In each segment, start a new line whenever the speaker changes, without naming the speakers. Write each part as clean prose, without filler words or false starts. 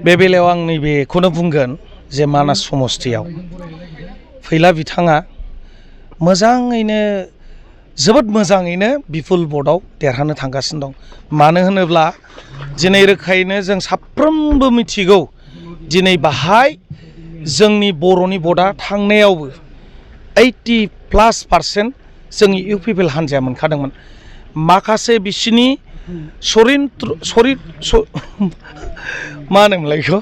बे बेलायाव आं नैबेखौनो बुंगोन जे मानास समस्तियाव फैला बिथाङा मोजाङैनो जोबोद मोजाङैनो बिपुल भटआव देरहानो थांगासिनो दं। मानो होनोब्ला दिनै रोखायैनो जों साफ्रोमबो मिथिगौ दिनै बाहाय जोंनि बर'नि भटआ थांनायावबो 80+% जोंनि इउपिपिएल हान्जाया मोनखादोंमोन। माखासे बिसिनि मा होनोमोनलाय बेखौ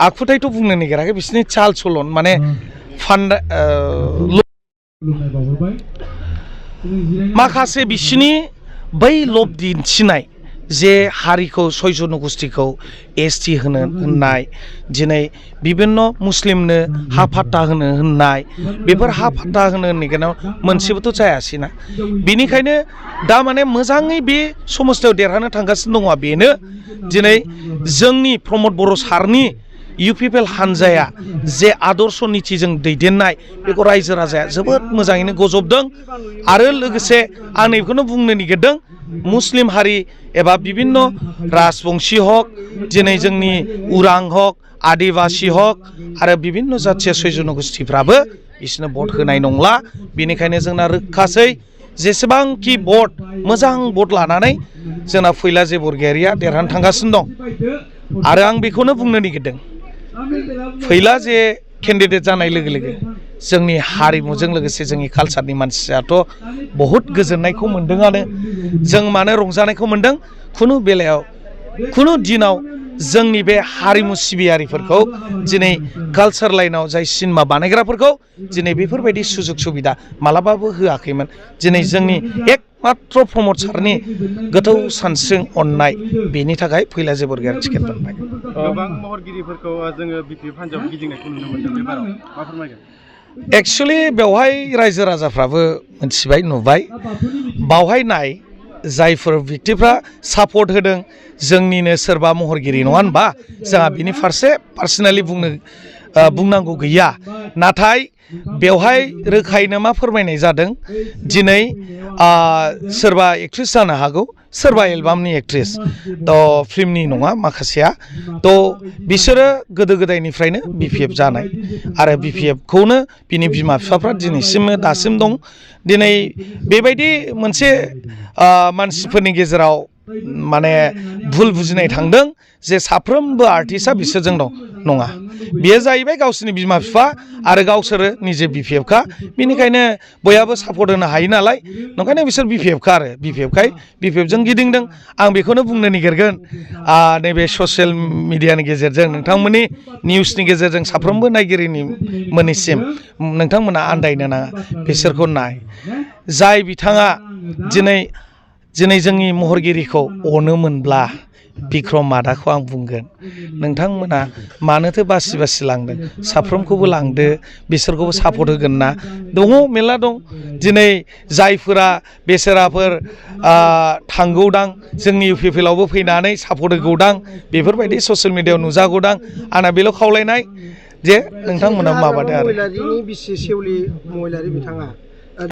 आखुथायथ' बुंनो नागिराखै बिसिनि चाल चलन माने माखासे बिसिनि बै लब दिन्थिनाय जे हारिखौ सय जनगोष्ठीखौ एसटि होननाय दिनै बिभिन्न मुस्लिमनो हा फाट्टा होननाय बेफोर हा फाट्टा होनो नागिरनायाव मोनसेबोथ' जायासैना। बेनिखायनो दा माने मोजाङै बे समस्तियाव देरहानो थांगासिनो दङ। बेनो दिनै जोंनि प्रमद बर' सारनि इउपिपिएल हान्जाया जे आदर्श नितिजों दैदेननाय बेखौ रायजो राजाया जोबोद मोजाङैनो गजबदों। आरो लोगोसे आं नैखौनो बुंनो नागिरदों मुस्लिम हारि एबा बिभिन्न राजबंशी हक दिनै जोंनि उरां हक आदिबासि हक आरो बिभिन्न जाथिय सय जनगोष्ठीफ्राबो बिसोरनो भट होनाय नंला। बेनिखायनो जोंना रोखासै जेसेबांखि भट मोजां भट लानानै जोंना फैलाजे बरगयारिया देरहानो थांगासिनो दं। आरो आं बेखौनो बुंनो नागिरदों फैलाजे केन्डिडेट जानाय लोगो लोगो जोंनि हारिमुजों लोगोसे जोंनि कालसारनि मानसियाथ' बहुद गोजोननायखौ मोन्दोंआनो। जों मानो रंजानायखौ मोन्दों खुनु बेलायाव खुनु दिनाव जोंनि बे हारिमु सिबियारिफोरखौ दिनै कालसार लाइनाव जाय सिनेमा बानायग्राफोरखौ दिनै बेफोरबायदि सुजुग सुबिदा मालाबाबो होआखैमोन। दिनै जोंनि एकमात्र प्रमद सारनि गोथौ सानस्रिं अननाय बेनि थाखाय फैलाजे बरगयारि टिकेट मोनबाय।
गोबां महरगिरिफोरखौ जोङो बिपिएफ हान्जायाव गिदिंनायखौ नुनो मोन्दों। बे बाराव मा फोरमायगोन?
एक्सुवेलि बेवहाय रायजो राजाफ्राबो मिथिबाय नुबाय बावहाय नाय जायफोर व्यक्तिफ्रा सापर्ट होदों जोंनिनो सोरबा महरगिरि नङा होनबा जोंहा बिनि फारसे पार्सनेलि बुंनांगौ गैया। नाथाय बेवहाय रोखायैनो मा फोरमायनाय जादों दिनै सोरबा एक्ट्रेस जानो हागौ सोरबा एलबामनि एक्ट्रेस फिल्मनि नङा माखासेया बिसोरो गोदो गोदायनिफ्रायनो बिपिएफ जानाय आरो बिपिएफखौनो बिनि बिमा बिफाफ्रा दिनैसिम दासिम दं। दिनै बेबायदि मोनसे मानसिफोरनि गेजेराव माने भुल बुजिनाय थांदों जे साफ्रोमबो आर्टिस्टआ बिसोरजों दं नङा। बेयो जाहैबाय गावसोरनि बिमा बिफा आरो गावसोरो निजे बिपिएफखा। बेनिखायनो बयहाबो सापर्ट होनो हायो नालाय ओंखायनो बिसोर बिपिएफखा आरो बिपिएफजों गिदिंदों। आं बेखौनो बुंनो नागिरगोन नैबे ससियेल मिडियानि गेजेरजों नोंथांमोननि निउसनि गेजेरजों साफ्रोमबो नायगिरिनि मोननिसिम नोंथांमोना आन्दायनो नाङा बिसोरखौ नाय जाय बिथाङा दिनै जोंनि महरगिरिखौ अनोमोनब्ला बिक्रम मादाखौ आं बुंगोन नोंथांमोना मानोथो बासि बासि लांदों साफ्रोमखौबो लांदो बिसोरखौबो सापर्ट होगोन ना दङ मेरला दं। दिनै जायफोरा बेसेराफोर थांगौदां जोंनि इउपिपिएलआवबो फैनानै सापर्ट होगौदां बेफोरबायदि ससियेल मिडियायाव नुजागौदां आंना बेल' खावलायनाय जे नोंथांमोना माबादो आरो।
महिलारिनि बिसि सेवलि महिलारि बिथाङा